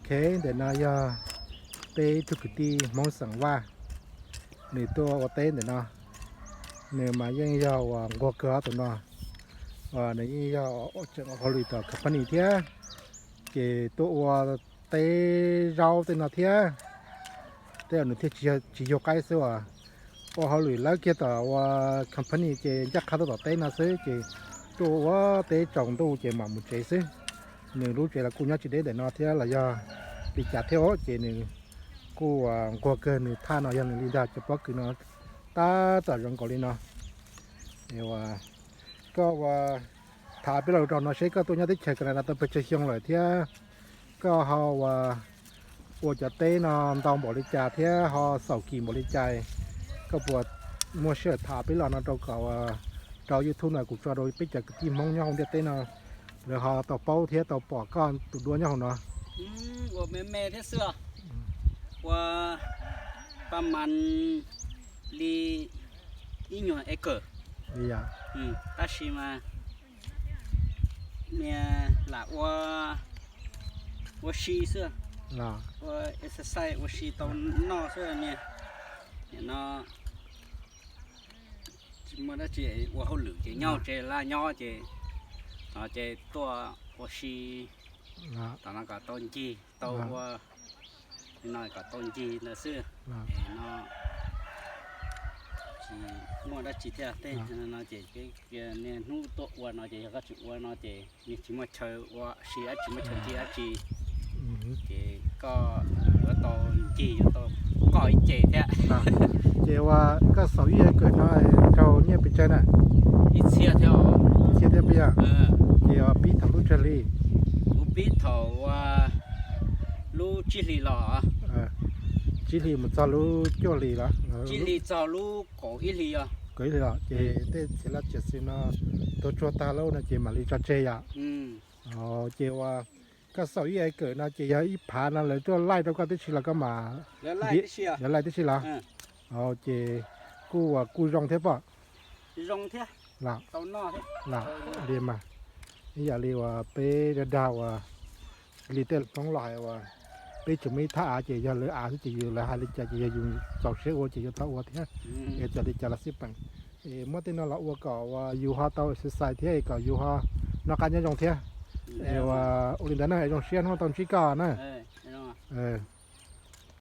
Ok, ntawm no yog peb ib tug kwv tij Hmoob xeem Vaj, nws tuaj ua teb ntawm no. Nws mas yeej yog uas nquag kawg tus no, nws yeej yog tseem ua hauj lwm tom company thiab, ces tuaj ua teb zaub tej no thiab. Tej zaum nws thiaj tsis yug qaib xwb as, ua hauj lwm lawv kiag tom ua company ces ncaj qha tuaj tom teb no xwb ces tuaj ua teb tsaus ntuj ces mam mus tsev xwb. Nws lub tsev los kuj nyob tsis deb ntawm no thiab los yog li cas thiab os, ces nws kuj ua nquag kawg. Nws thaj no yog nws li ntag, cov pob kws no tab tom zoo nkaus li no. Koj ua tham peb lo lus rau no seb koj tuaj nyob teb chaws Canada tau pes tsawg xyoo lawm thiab koj ho ua, ua cov teb no ntau npaum li cas thiab ho xaum kim npaum li cas, koj puas muaj sij hawm tham peb lo no rau kom rau YouTube no kuv tso rau peb cov kwv tij Hmoob nyob hauv ntiaj teb no lawv ho tau paub thiab tau pom koj tus duab nyob hauv no. Ua me me thiab xwb, ua pa mas li ib nyuag acre, tab sis mas niag lam ua, ua si xwb, ua exercise ua si tau noj xwb niag. Nim no tsis muaj dab tsi, ua hauj lwm ces nyob tsev laj nyob ces, no ces tuaj ua si tom no kom tau ncig tau ua, no kom tau ncig ntawd xwb. No tsis muaj dab tsi thiab, tej no ces niaj hnub tuaj ua no ces yog koj tsis ua no ces niaj tsis muaj chaw ua si dab tsi, muaj chaw ncig dab tsi, ces koj yuav tau ncig yuav tau koj ib ce thiab. Ces ua koj xaum ib acre no raug nyiaj pes tsawg na? Ib txhiab thiab. Txhiab thiab puas yog? Ces ua pib thaum lub tsawg hli? Kuv pib thaum ua lub tsib hlis los. Tsib hlis mus txog lub cuaj hlis los? Tsib hlis txog lub kaum ib hlis os. Kaum ib hlis los ces tej txiv laj txiv xwm no tuag tsuag tag lawm no ces mam li tso tseg yom? Ces ua koj xaum ib acre no ces yog ib phav no lawv tuaj laij rau koj tib si los koj mam, lawv laij tib si los? Ces kuj ua kuj zoo thiab pom. Zoo thiab. Li mas, ib yam li uas peb dag dag uas li tej Hmoob los hais uas peb tseem muaj ib thaj av ces yog lawv av xwb ces yus lawv hais li cas ces yog yus txaus siab ua ces yuav tau ua thiab. Es txawm li cas los xij peem, es muab tej no los ua kom uas yus ho tau exercise thiab kom yus ho noj qab nyob zoo thiab. Es ua li ntawd na, zoo siab hnub tau ntsib koj na.